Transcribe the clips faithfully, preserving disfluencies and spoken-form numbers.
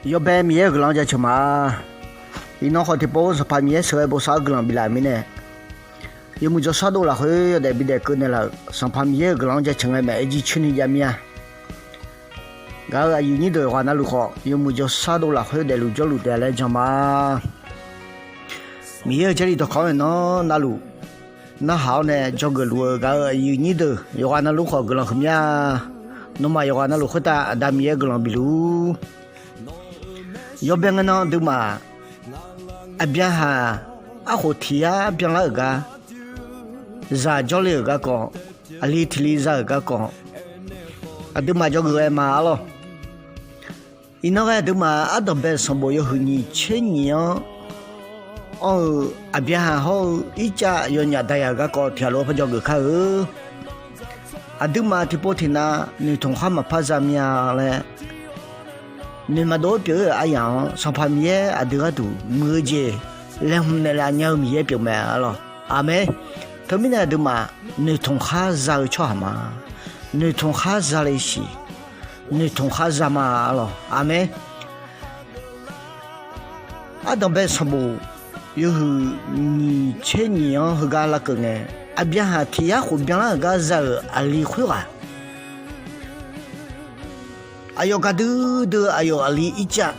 Yawbae Miqyaer-euq guiqlanq-anr jaceuq ma. Iqnan khawf tiqpov Sanqpaq Miqyaer sheuqghae bosav-eu guiqlanq biflaf-euq mirnae, yawmuiq jawrshar dov lafkhoer yawdaef bidaef keuv naeqlaf-euq Sanqpaq Miqyaer-euq guiqlanq-anr jaceuq ngae maeq-aer jircoer ni jav mir-a. Gaq-euq aqyuif nyir deuq yawqghaq navluf khawf, yawmuiq jawrshar dov lafkhoer daefluf jawrluf taef-a laer jan ma. Miqyaer-euq Jarlif dawqkawq-anr maeqnan navluf narhaq-awr nae dzawgeuf luf-eu gaq-euq aqyuif nyir deuq yawqghaq navluf khawf guiqlanq huiqmya. Nawmaf yawqghaq navluf khoertav Aqda Miqyaer guiqlanq bif luf-ur. Yawbae ngae nan aqduimaf, Aqbyaqhaq arkhof tiq yar byanlar-euq gar, zaq jawrle-euq garkawv, aqli tiq li za-euq garkawv, aqduimaf dzawgeuf ghae ma arlawr. Iqnan ghae aqduimaf ardanqbae sanqbof yawhuiq nyiq tser nyiq-anr anr-eu Aqbyaqhaq hawr-eu Irtsav yawnyaf dayaq-euq garkawv tiq ghaq lof-aer par dzawgeuf kar-eu. Aqduimaf tiqpov tiqnav noeqtmq khar maqpar za mir-a laer, noeqmaqdov-aer pyeuf-ir-euq aryaq-anr Sanqpaq Miqyaer aqdui gharduq muiq-eu jeq laeqhmq naeqlaf nya-eu Miqyaer pyeufmae arlawr. Aqmeq. Teumirnae aqduimaf noeqtmq khar za-eu tsawrhaq ma. Noeqtmq khar zale siq. Noeqtmq khar za ma arlawr. Aqmeq. Ardanqbae sanqbof yawhuiq nyiq tser nyiq-anr heugar larkeuv ngae, Aqbyaqhaq tiq yar khof byanlar-euq gar za-euq aqli khoerghaq, aqyawf gaqdui dui-eu aqyawf aqli Irtsav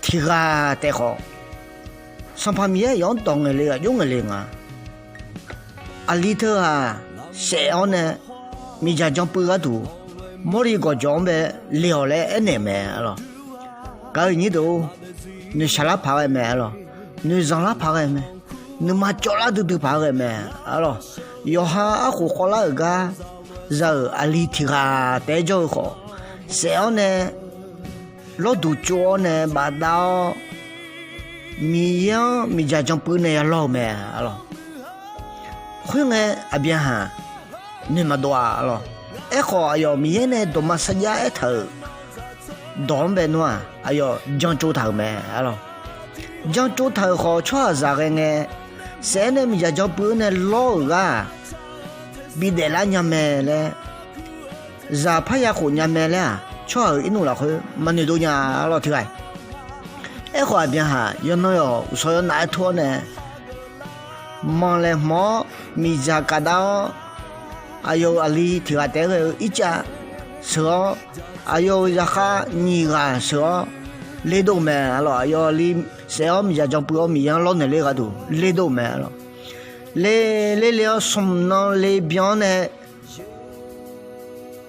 tiq ghaq taef khawf, Sanqpaq Miqyaer aqyawf-anr dawq ngaeq le ghaq jov ngaeq le nga. Aqli teughaq saef-awr nae miqdzaq janpuiv gharduq mawrli gawqjawq-anr bae le-awq laer aernaeq-euq mae arlawr. Gaq-euq nyir deuq-or, noeqshaq lar paq ghae mae arlawr. Noeqzanq lar paq ghae mae. Nuima cawv lar duidui paq ghae mae arlawr. Yawqha arkhof khawvlar-euq gar za-euq aqli tiq ghaq taef-aer jawr-eu khawf, saef-awr nae lawrduq tsov-awr nae bafdav-awr, Miqyaer-anr miqdzaq janpuiv nae yalawr-euq mae arlawr. Khoerngae Aqbyaqhaq noeq maqdov-a arlawr. Aerkhawf, aqyawf Miqyaer nae dawqma sarjax aertaq-euq dawq-anr bae nar-aq, aqyawf jantsov taq-euq mae arlawr. Jantsov taq-euq khawf, tsawrhaqzaq ghae ngae, saef-awr nae miqdzaq janpuiv-awr nae lawr-euq ghar-aq, bidaef lar nya mae laer, zaq parya khof nya mae laer-aq, tsawrhaq-euq irnuf lafkhoer maqnoeq dov nya arlawr tiq ghaq. Aerkhawf, Aqbyaqhaq yawqnan yawq uqshawq yawnaf-aer tur-awr nae, manq laeqhmq-awr miqdzaq kafdav-awr, aqyawf-euq aqli tiq ghaq taef-aer ghae-eu Irtsav sheuq-awr, aqyawf-euq zaqkhav nyiq ghaq sheuq-awr, ledov mae arlawr. Aqyawf aqli saef-awr miqdzaq janpuiv-awr Miqyaer-anr lawrnaeq ler gharduq ledov mae arlawr. Le, le le-awr smq nan le byan-awr nae,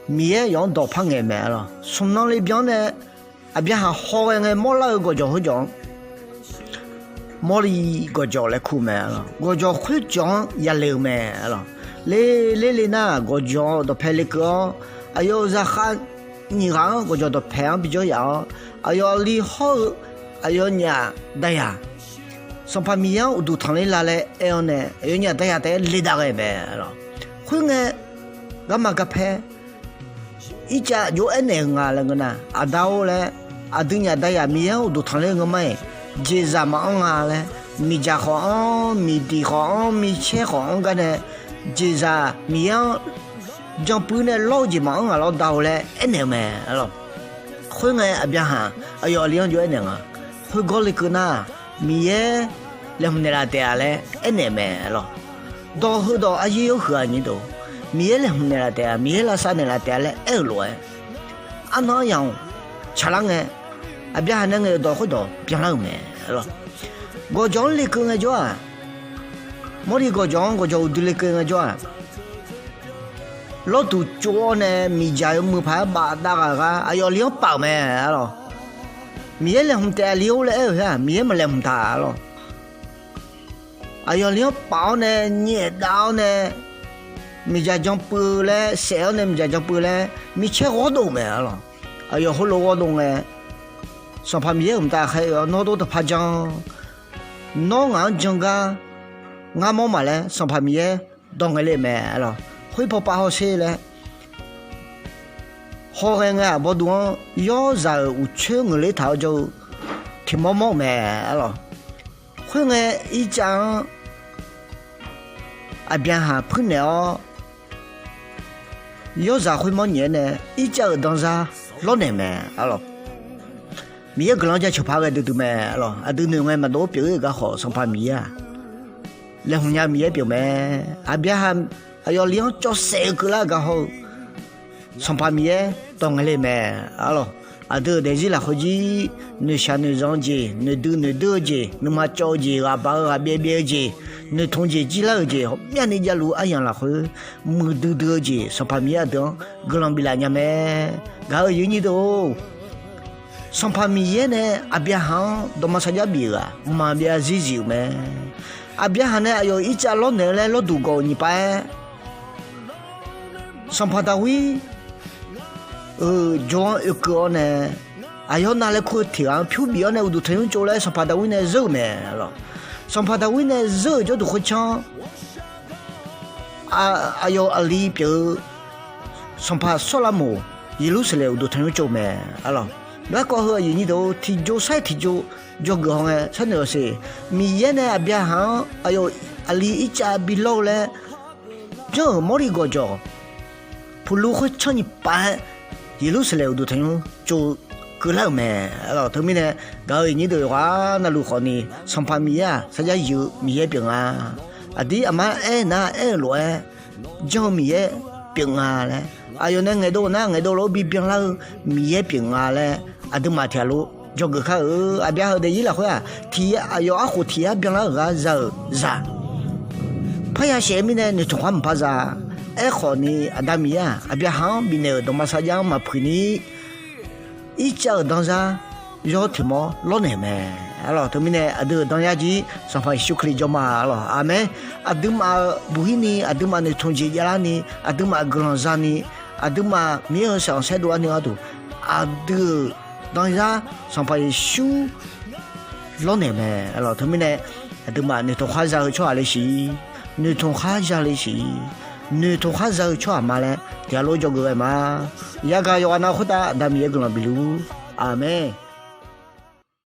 Miqyaer aqyawf-anr dawqpar ngaeq mae arlawr. Smq nan le byan-awr nae, Aqbyaqhaq hawghae ngae mawrlar-eu gawqjawq khoerjawq-anr mawrli gawqjawq laer kur mae arlawr. Gawqjawq khoerjawq-anr yale-eu mae arlawr. Le, le le nar, gawqjawq dawqpae lekeuv-awr, aqyawf-euq zaqkhav nyiq ghaq-anr gawqjawq dawqpae-anr bijawr yaf-awr, aqyawf aqli hawr-eu aqyawfnyaf dayaq, Sanqpaq Miqyaer-anr uqduq tanqler la laer aer-awr nae, aqyawfnyaf dayaq taef-aer ledav ghae mae arlawr. Khoerngae, garma garpaer Irtsav jov-aer aernaeq-eu nga laer ngeur nar, Aqda-or laer, aqdui nyaf dayaq Miqyaer-anr uqduq tanqler-eu ngeur mar-iq, jeqzaq maqanr nga laer, miqdzaq khawf anr, miqdiq khawf anr, micaer khawf anr gar nae, jeqzaq Miqyaer-anr janpuiv nae lawr-eu jeq maqanr nga lawr da-or laer aernaeq-eu mae arlawr. Khoerngae, Aqbyaqhaq aqyawf aqli-anr jov-aer aernaeq nga. Khoergawr lekeuv nar, Miqyaer laeqhmq naeqlaf taef-a laer aernaeq mae arlawr. Dawq heudawq aryaer yawhuiq-aq nyir deuq, Miqyaer laeqhmq naeqlaf taef-a, Miqyaer lavsav naeqlaf taef-a laer aer-euq lof-aer, arnan-anr yamq tsaqlar ngae, Aqbyaqhaq nae ngaeq-euq dawq khoerdawq byanlar-euq mae arlawr. Gawqjawq-anr lekeuv ngaejawr-aq, mawrli gawqjawq-anr gawqjawq uqduq lekeuv ngaejawr-aq, lawrduq tsov-awr nae miqdzaq yawmuiq paq-aer bafdav ghaq gar aqyawf li-anr paf-euq mae arlawr. Miqyaer laeqhmq taef-a li-or laer aer-euq her-aq, Miqyaer maqlaeqhmq taq arlawr. Aqyawf li-anr paf-awr nae nyaefdav-awr nae miqdzaq janpuiv laer saef-awr nae miqdzaq janpuiv laer micaer ghawrdov mae arlawr. Aqyawf heulof ghawrdov ngae, Sanqpaq Miqyaer-euq mqtav khaer-eu-awr, Nawr dov taqpar jan. Nawr ngaq-anr jan gar ngar mawr maqlaer Sanqpaq Miqyaer dawq ngaeq le mae arlawr. Khoer pawpav hawsher laer hawghae ngae-aq, bawduv-anr yawrzaq-euq uqcoer ngeuqler taq-awr jawr-eu tiq mawr mawr-eu mae arlawr. Khoerngae, Irtsav-anr Aqbyaqhaq puirnaeq-awr, yawrzaq khoermawr nyaef-aer nae Irtsav-euq danzar lawrnaeq mae arlawr. Miqyaer guiqlanq jaceuq paq ghae duidui mae. Arlawq, aqdui noeq ngae maqdov-awr pyeuf-ir-euq garkhawf Sanqpaq Miqyaer-aq, laeqhmq nya Miqyaer pyeuf mae. Aqbyaqhaq aqyawf li-anr cawv saef-eu keuvlar-eu garhawr-eu Sanqpaq Miqyaer dawq ngaeq le mae. Arlawq, aqdui-euq daefzir lafkhoer jir, noeqshaq noeqzanq-eu jeq, noeqdui noeqdui-eu jeq, nuima cawv-eu jeq, ghaq baq-eu ghaq byaev byaev-eu jeq, noeqtmq jeq jir lar-euq jeq, ghawqmyani javluf aryamq lafkhoer muiqdui dui-eu jeq, Sanqpaq Miqyaer aqdui-anr guiqlanq biflaf nya mae. Gaq-euq aqyuif aqnyir deuq-or, Sanqpaq Miqyaer nae Aqbyaqhaq-anr dawqma sarjax bif-euq-aq, mqmaq byav zarzir zif-euq mae. Aqbyaqhaq nae aqyawf-euq irtsav lawrnaeq-eu laer lawrduq gawq-euq nyiq pav-aer, Sanqpaq Daqwir-euq jawr-anr oekeuv-awr nae, aqyawf nav laer kur-eu tiq ghaq-anr pyur bif-awr nae uqduq tanqnymr tsov laer Sanqpaq Daqwir nae zeur-euq mae. Arlawq, Sanqpaq Daqwir nae zeur-euq jawrduq khoertsanr, aqyawf aqli pyeuf-eu Sanqpaq Sawrlavmoq Yeqlursaqlaeq uqduq tanqnymr tsov mae. Arlawq, garkawv heu aqyuif aqnyir deuq-or, tiqjox sar-iq tiqjox dzawgeuf hawngae sharnoeq-awq siq. Miqyaer nae Aqbyaqhaq-anr aqyawf aqli irtsav bilawr-eu laer byanr-euq mawrli gawqjawq puqluv khoertsanr nyiq pav-aer Yeqlursaqlaeq uqduq tanqnymr tsov keuvlar-euq mae. Arlawq, teumirnae gaq-euq aqnyir deuq yawqghaq navluf khawfni, Sanqpaq Miqyaer-aq sarjax zif-eu Miqyaer pyeuf nga. Aqdir aqma aernar aer-euq lof-aer janr-eu Miqyaer pyeuf nga laer, aqyawf nae ngaeqdov nar ngaeqdov lof-aer bibyan lar-eu Miqyaer pyeuf nga laer, aqduimaf tiq ghaq lof dzawgeuf kar-eu. Aqbyaqhaq-euq daefzir lafkhoer-aq, tiq aqyawf arkhof tiq yar byanlar-euq gar za-euq zaq parya shaef-eu mirnae noeqtmq khar maqpar za. Aerkhawfni, Aqda Miqyaer-aq Aqbyaqhaq-anr bifnaeq-euq dawqma sarjax-anr maqpuiq ni, irtsav-euq danzar yawr tiq mawr lawrnaeq-euq mae. Arlawq, teumirnae aqdui-euq danzar jir Sanqpaq Yeqsur Kali jawrma. Arlawq, aqmeq. Aqduimaf-euq buqhir ni, aqduimaf noeqtmq jeq javlar ni, aqduimaf guiqlanq za ni, aqduimaf Miqyaer-euq saeq-anr saerdov-ar ni gharduq, aqdui-euq danzar Sanqpaq Yeqsur lawrnaeq-euq mae. Arlawq, teumirnae aqduimaf noeqtmq khar za-eu tsawrhaq le siq, noeqtmq khar za le siq, noeqtmq khar za-eu tsawrhaq ma laer tiq ghaq lof dzawgeuf ghae ma. Yagaq yawqghaq nav khoertav Aqda Miqyaer guiqlanq bifluf-ur. Aqmeq.